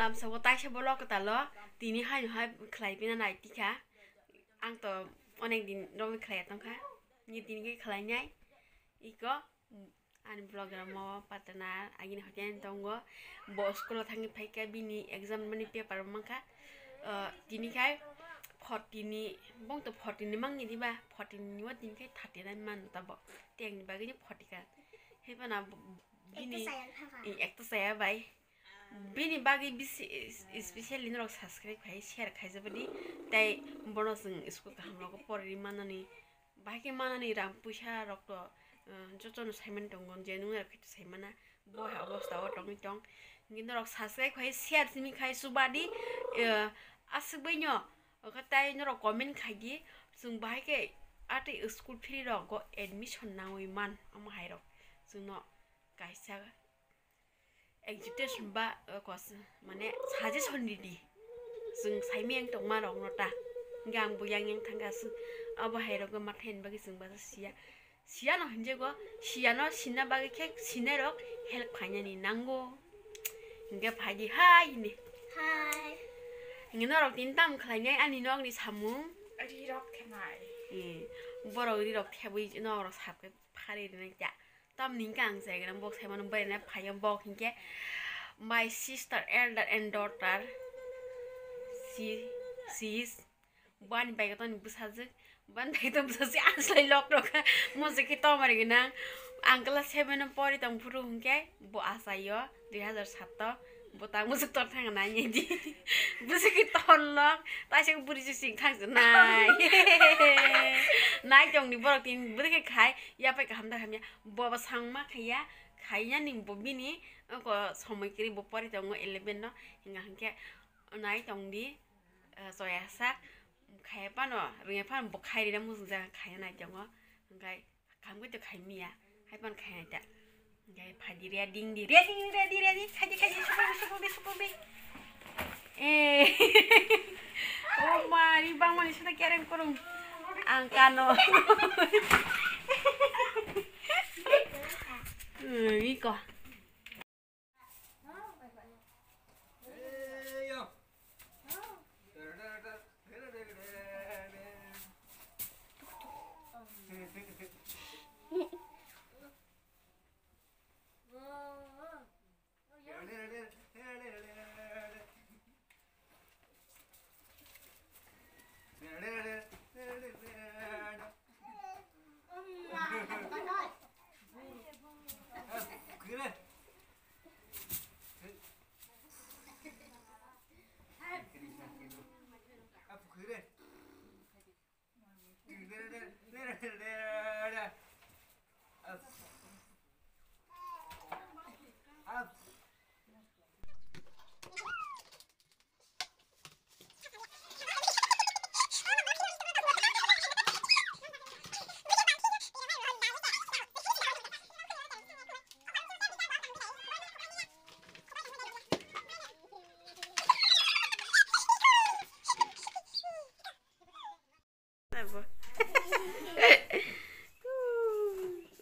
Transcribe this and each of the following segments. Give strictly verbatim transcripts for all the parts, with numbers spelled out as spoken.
Lamsao taisa vlog kwtalo tini haino hai khlai pina nai tikha. Ang to onek din romwi khlai tongkha. Ni tini khe khlai nai. Iko ani vlog ramo partner agini hoten tongo. Bo school o thangwi phaikha bini exam mani paper mankha. Ah, tini khai forty ni bong to forty ni mangni diba forty ni o tini khai thirty nine man tabo. Tengni bagwi ni forty kha. Hepana bini ekta saya bai. Bini bagwi bisi, specially norok subscribe khai, share khaijabadi, tei bono chwng school kaham rogo porwi manani, bahai khe manani rang puisa rok to, uh, joto no saiman tongo, je nung rok khe to saimana, bo hai obosta o tongwi tong. Hinkhe norok subscribe khai, share simi khai subadi, uh, aswk bai no, okha tai norok comment khai di, chwng bahai khe atwi school free rogo admission nangwi man, omo hai rok chwngno kaisa. Agitation ba, uh, kos-, mane suggestion ridi. Chwng saimiyang tongma rokno ta. Hingke ang bo yang yang thangka aswk. Abo hai rokno ma thaini bagwi chwng basa siya. Siya no hinjego, siya no sinna bagwi khe sinai rok help khainani nango. Hingke phaidi hai hini. Hai. Hingke norok tini tam khlainai ani nokni samung. Rirok khenai. Eh, borok rirok thebwi norok sakhe phari rinai ta. Tamni hingke ang chaigrang bok saimano, boyana phaio bok hingke, "My sister, elder and daughter, she, she is," bo ani bai tongni bwsajwk, bo ani bai tongni bwsajwk, ang slai lok rok kha, mo se khe tomari gwnang. Ang class seven o pori tong phuru hingke bo achaio, dui hazar sato. Bo ta musuk tor thang nai di. Musuk ki tor lok. Ta se buri se sing thang se nai. Nai tong ni borok tin buri ke khai. Ya pai kaham da hamya. Bo bo sang ma khaya. Khaya ni bo bini. Ko somoi kiri bo pori tongo eleven no. Hinga hingke nai tong di. Eh, soya sak. Khaya pano. Ringa pano bo khai rina musuk jaga khaya nai tongo. Hingkai. Khamgwi to khaimiya, hai pan khainai ta. Gai phadi ready, ready, ready, ready, khaidi, khaidi, supubi, supubi, supubi. Eh. Oh ma, ni bangmani sida kereng kurung. Ang kano. Eh, iko.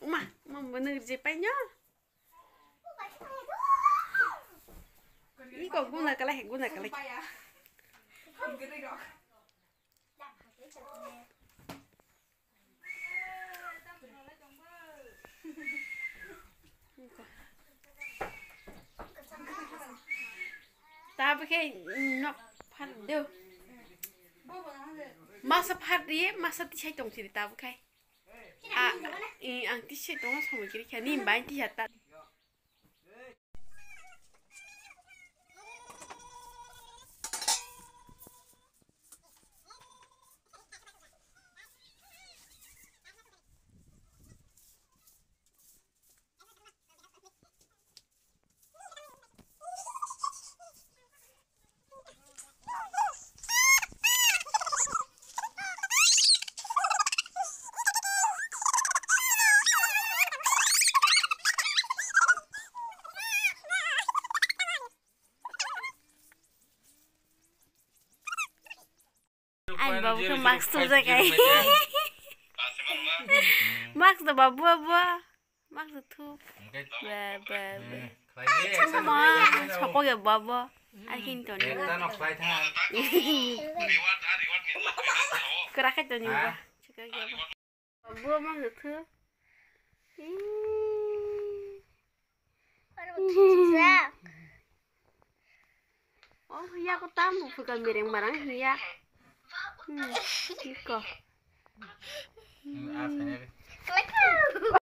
Uma, uma, bener je painyo. Iko guna kalai, guna kalai. Tabukhe nok phar do. Masa phar riye, masa tisai tong siri tabukhe. A, i, ang tisai tong samoi kiri kha, ni bai tisai ta. Ani babu khe mask thupjak ai. Mask da babu, babu. Mask da thup. Ba, ba, ba. Ma, sokok ya babu. Ai hin to ni. Ekta nok pai tha. Kra khai to ni. Ha? Bo mang thu. Oh, ya ko tam bu phuka mereng marang ya. Hmm, iko. Hmm, ah, saya.